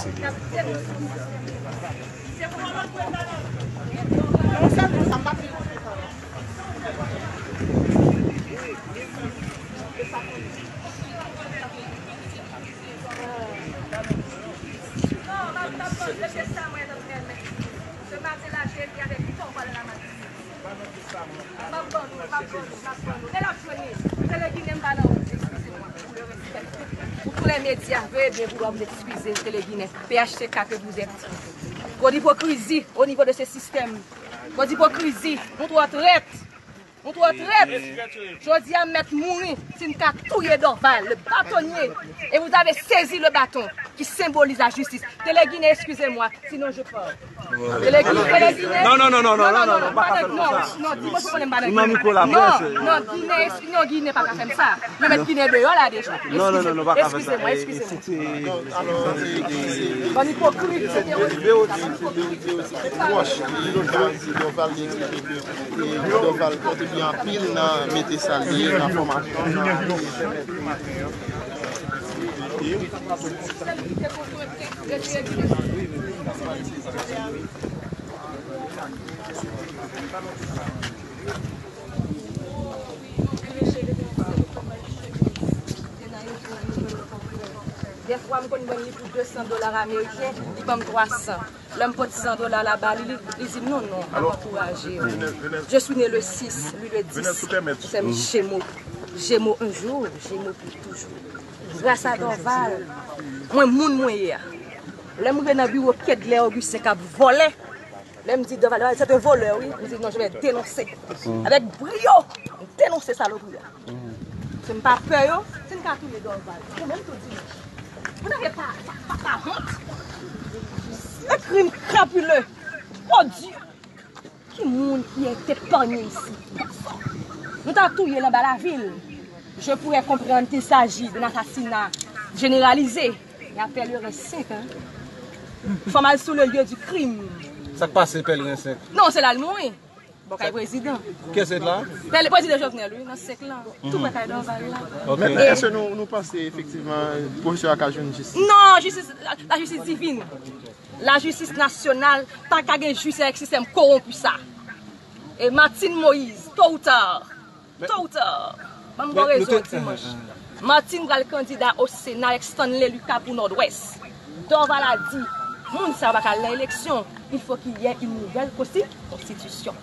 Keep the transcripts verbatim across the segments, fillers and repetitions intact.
M ap ban nou, m ap ban nou, m ap ban nou. Lè l ap jwenn li, Tele Ginen m pa nan wout, excusez-moi, pour le respect. Pour tous les médias, veuillez bien vouloir vous excuser, Tele Ginen, P H T K que vous êtes. Trop d'hypocrisie au niveau de ce système. Trop d'hypocrisie. Nou twò trèt. Nou twò trèt. Jodi a, m mèt mouri si n ka touye Dorval, le bâtonnier. Et vous avez saisi le bâton qui symbolise la justice. Tele Ginen, excusez-moi, sinon je pars. Tele Ginen, Tele Ginen. Non, non, non, non, non, non, non, non, pa fè l konsa. Non, non, non, non, non, Ginen, non, Ginen pa ka fè m sa. Yo met Ginen deyò la deja. Non, non, non, non, pa ka fè sa. Excusez-moi, excusez-moi. Alò, e, e, Ban ipokrit. Leotil, Leotil, Leotil ki pwòch Dorval, Dorval li eksplike ke, e, Dorval kontribye anpil nan mete sa l ye nan fòmasyon, nan pèmèt. Dèfwa, m konn vann li pou de san dola ameriken, li ban m twa san. Lè m pote san dola la ba li, li, li di m, "Non, non, m ap ankouraje w." Je suis né le six, lui le dix. Sè m Jemo. Jemo un jour, Jemo pour toujours. Gras a Dorval, mwen moun mwen ye a. Lè m rive nan biwo Kedlè Augustin k ap vòlè, lè m di Dorval, Dorval, c'est un voleur, wi. M di, "Non, je vais dénoncer." Avec brio, m denonse salopri a. Se m pa pè yo, si n ka touye Dorval, nou menm tou dimanch. Vous n'avez pas, pas, pas, pas honte? Un crime crapuleux, odieux. Ki moun ki ete epanye isi? Pèsonn. Nou ta touye l anba lavil. Je pourrais comprendre qu'il s'agit d'un assassinat généralisé. Y a Pèleren senk, hein. Fò m al sou le lieu du crime. Sa k pase Pèleren senk? Non, se la l mouri. Bò kay prezidan. Kiyès la? Pèl-, prezidan Jovenel, wi, nan senk lan. Tou prè kay Dorval la. Ok. Men, men èske nou, nou panse efektivman pwofesè a ka jwenn jistis? Non, jistis, la, la justice divine. Lajistis nasyonal pa ka gen jis avèk sistèm kowonpi sa. E Martine Moïse, tôt ou tard, tôt ou tard, ban m ba w rezon dimanch. Martine pral kandida o Sena avèk Stanley Lucas pou Nòdwès. Dorval a di, moun sa yo pa ka al nan eleksyon. Il faut qu'il y ait une nouvelle consti-, constitution.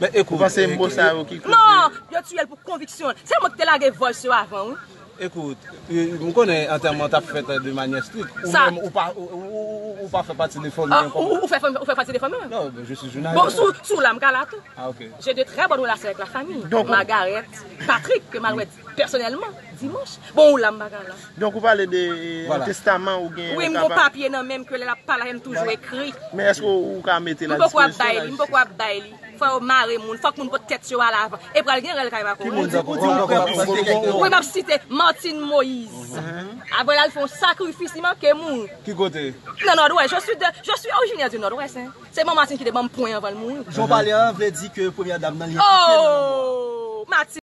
Men ekout, ou panse mo sa yo ki koze? Non, yo tiye l pou konviksyon l. Se mwen ki te lage vòls yo avan, wi. Ekout, e, m konnen antèman t ap fèt de manyè strik. Ou menm, ou pa, ou, ou, ou, ou pa fè pati de fanmi an kòman? Ou, ou fè fanmi, ou fè pati de fanmi an? Non, je suis journaliste. Bon, sou, sou la, m ka la tou. Ah, ok. J'ai de très bonnes relations avec la famille. Donk, Margaret, Patrick, ke m al wè pèsonèlman, dimanch. Bon, ou la, m pa ka la. Donk, ou pale de, e, yon testaman ou gen. Wi, m gon papye nan men m ke lè l ap pale, m toujou ekri. Men èske ou ka mete l a dispozisyon lajistis? M poko ap bay li, m poko ap bay li. Fò yo mare moun, fòk moun pot tèt yo al avan. E pral gen rèl kay pa kouri. Ou di, ou di ou prè pou site kèk non? Wi, m ap site Martine Moïse. Apre l al fè yon sakrifis, li manke mouri. Ki kote? Nan Nòdwès. Je suis de, je suis originaire du Nòdwès, hein. Se manman Martine ki te ban m pwen anvan l mouri. Jan w pale an vle di ke premyè dam nan li an ki pye nan lanmò. Oh! Martine.